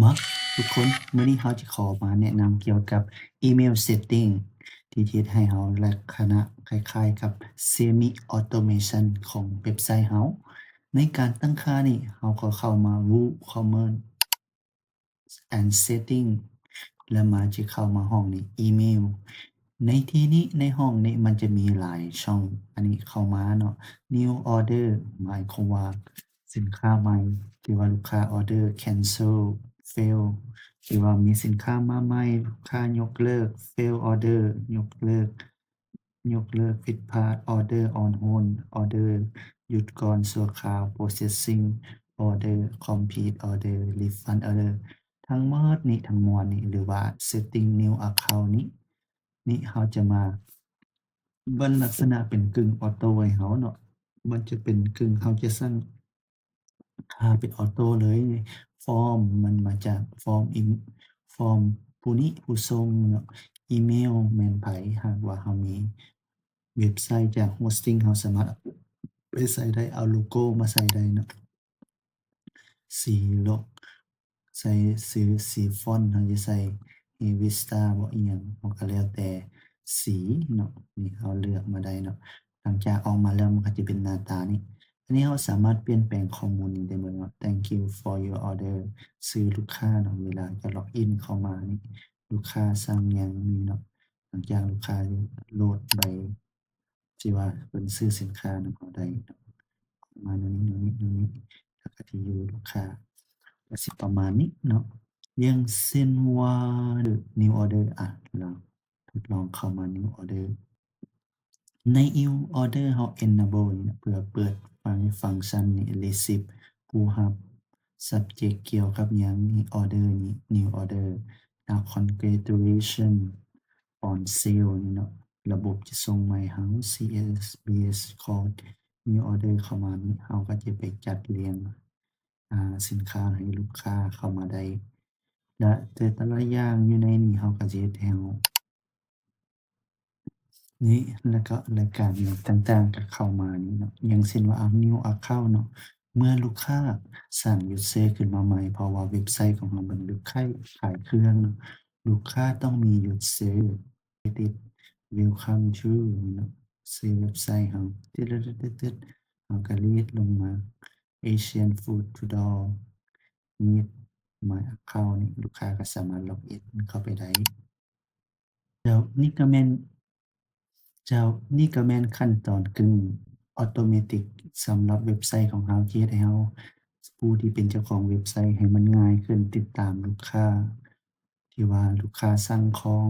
ມາທຸກຄົນ, ມື້ນີ້ເຮົາຈະຂໍມາແນະນຳກ່ຽວກັບ email setting ທີ່ເຮັດໃຫ້ເຮົາລັກສະນະຄ້າຍໆກັບ semi automation ຂອງເວັບໄຊເຮົາ. ໃນການຕັ້ງຄ່ານີ້ ເຮົາກໍເຂົ້າມາ WooCommerce and setting ແລ້ວມາຈະເຂົ້າມາຫ້ອງນີ້ email. ໃນທີ່ນີ້ ໃນຫ້ອງນີ້ມັນຈະມີຫຼາຍຊ່ອງ. ອັນນີ້ເຂົ້າມາເນາະ new order ໝາຍຄວາມວ່າ ສິນຄ້າໃໝ່ທີ່ວ່າລູກຄ້າ order cancel fail ທີ່ວ່າມີສິນຄ້າມາໃໝ່ ລູກຄ້າຍົກເລີກ fail order ຍົກເລີກ ຍົກເລີກຜິດພາດ order on hold order ຢຸດກ່ອນຊົ່ວຄາວ processing order complete order refund order ທັງໝົດນີ້ ທັງມວນນີ້ ຫຼືວ່າ setting new account ນີ້ ນີ້ເຮົາຈະມາ ມັນລັກສະນະເປັນກຶ່ງອອໂຕ້ໃຫ້ເຮົາເນາະ. ມັນຈະເປັນກຶ່ງ ເຮົາຈະສັ່ງຄ່າເປັນອອໂຕ້ເລີຍ. ຟອມ ມັນມາຈາກຟອມອີ ຟອມຜູ້ນີ້ຜູ້ສົ່ງເນາະ. ອີເມວແມ່ນໃຜ? ຫາກວ່າເຮົາມີເວັບໄຊຈາກ hosting ເຮົາສາມາດເອົາໄປໃສ່ໄດ້ ເອົາໂລໂກ້ມາໃສ່ໄດ້ເນາະ. ສີລົກ ໃສ່ຊື່ ສີຟອນ ເຮົາຈະໃສ່ Avista ບໍ ອີ່ຫຍັງ ເຮົາກໍແລ້ວແຕ່ສີເນາະ. ນີ້ເຮົາເລືອກມາໄດ້ເນາະ. ຫຼັງຈາກອອກມາແລ້ວ ມັນກໍຈະເປັນໜ້າຕານີ້. ອັນນີ້ເຮົາສາມາດປ່ຽນແປງຂໍ້ມູນນີ້ໄດ້ເໝິດເນາະ. Thank you for your order ຊື່ລູກຄ້າເນາະ. ເວລາຈະ log in ເຂົ້າມານີ້ ລູກຄ້າສັ່ງຫຍັງນີ້ເນາະ. ຫຼັງຈາກລູກຄ້າໂຫຼດໃບ ທີ່ວ່າເພິ່ນຊື້ສິນຄ້ານຳເຮົາໄດ້ເນາະ. ປະມານແນວນີ້ ແນວນີ້ ແນວນີ້ ແລ້ວກໍທີ່ຢູ່ລູກຄ້າ ກໍຊິປະມານນີ້ເນາະ. ຢ່າງເຊັ່ນວ່າ new order ອະ ລອງທົດລອງເຂົ້າມາ new order. ໃນ new order ເຮົາ enable ນີ້ນະ ເພື່ອເປີດຟັງ function ນີ້ receive ຜູ້ຮັບ subject ກ່ຽວກັບຫຍັງນີ້ order ນີ້ new order. Now congratulation on sale ນີ້ເນາະ. ລະບົບຈະສົ່ງໃໝ່ເຮົາ CSBS code new order ເຂົ້າມານີ້ ເຮົາກໍຈະໄປຈັດລຽງ ອາ ສິນຄ້າໃຫ້ລູກຄ້າເຂົ້າມາໄດ້ ແລະ ແຕ່ລະຢ່າງຢູ່ໃນນີ້ ເຮົາກໍຈະເຮັດໃຫ້ເຮົາ ນີ້ ແລ້ວກໍລາຍການຫຍັງຕ່າງໆກໍເຂົ້າມານີ້ເນາະ. ຢ່າງເຊັ່ນວ່າ new account ເນາະ ເມື່ອລູກຄ້າສ້າງ user ຂຶ້ນມາໃໝ່ ເພາະວ່າເວັບໄຊຂອງເຮົາເປັນເວັບໄຊຂາຍເຄື່ອງເນາະ ລູກຄ້າຕ້ອງມີ user credit welcome to ນີ້ເນາະ ຊື່ເວັບໄຊເຮົາ ຕຶດໆໆ ເຮົາກໍ delete ລົງມາ Asian food to door need my account ນີ້ ລູກຄ້າກໍສາມາດ log in ເຂົ້າໄປໄດ້. ເຈົ້າ ນີ້ກໍແມ່ນ ເຈົ້າ ນີ້ກໍແມ່ນຂັ້ນຕອນກຶ່ງອອໂຕເມຕິກສຳລັບເວັບໄຊຂອງເຮົາ ທີ່ເຮັດໃຫ້ເຮົາ ຜູ້ທີ່ເປັນເຈົ້າຂອງເວັບໄຊໃຫ້ມັນງ່າຍຂຶ້ນ ຕິດຕາມລູກຄ້າ ທີ່ວ່າລູກຄ້າສັ່ງຂອງ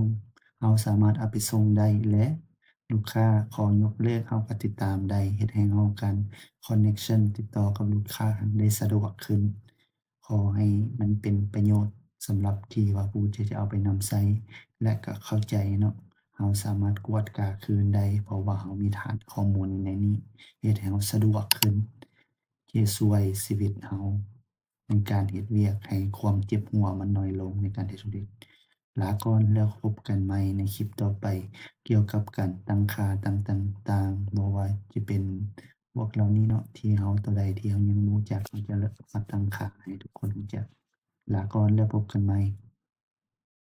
ເຮົາສາມາດເອົາໄປສົ່ງໄດ້ ແລະ ລູກຄ້າຂໍຍົກເລີກ ເຮົາກໍຕິດຕາມໄດ້ ເຮັດໃຫ້ເຮົາການ connection ຕິດຕໍ່ກັບລູກຄ້າໄດ້ສະດວກຂຶ້ນ. ຂໍໃຫ້ມັນເປັນປະໂຫຍດສຳລັບທີ່ວ່າຜູ້ທີ່ຈະເອົາໄປນຳໃຊ້ ແລະ ກໍເຂົ້າໃຈເນາະ ເຮົາສາມາດກວດກາຄືນໄດ້ ເພາະວ່າເຮົາມີຖານຂໍ້ມູນໃນນີ້ ເຮັດໃຫ້ເຮົາສະດວກຂຶ້ນ ຈະຊ່ວຍຊີວິດເຮົາໃນການເຮັດວຽກໃຫ້ຄວາມເຈັບຫົວມັນໜ້ອຍລົງໃນການເຮັດທຸລະກິດ. ລາກ່ອນ ແລ້ວພົບກັນໃໝ່ໃນຄລິບຕໍ່ໄປ ກ່ຽວກັບການຕັ້ງຄ່າຕ່າງໆ ບໍ່ວ່າຈະເປັນພວກເຫຼົ່ານີ້ເນາະ ທີ່ເຮົາ ຕົວໃດທີ່ເຮົາຍັງບໍ່ຮູ້ຈັກ ເຮົາຈະເລີ່ມມາຕັ້ງຄ່າໃຫ້ທຸກຄົນຮູ້ຈັກ. ລາກ່ອນ ແລ້ວພົບກັນໃໝ່.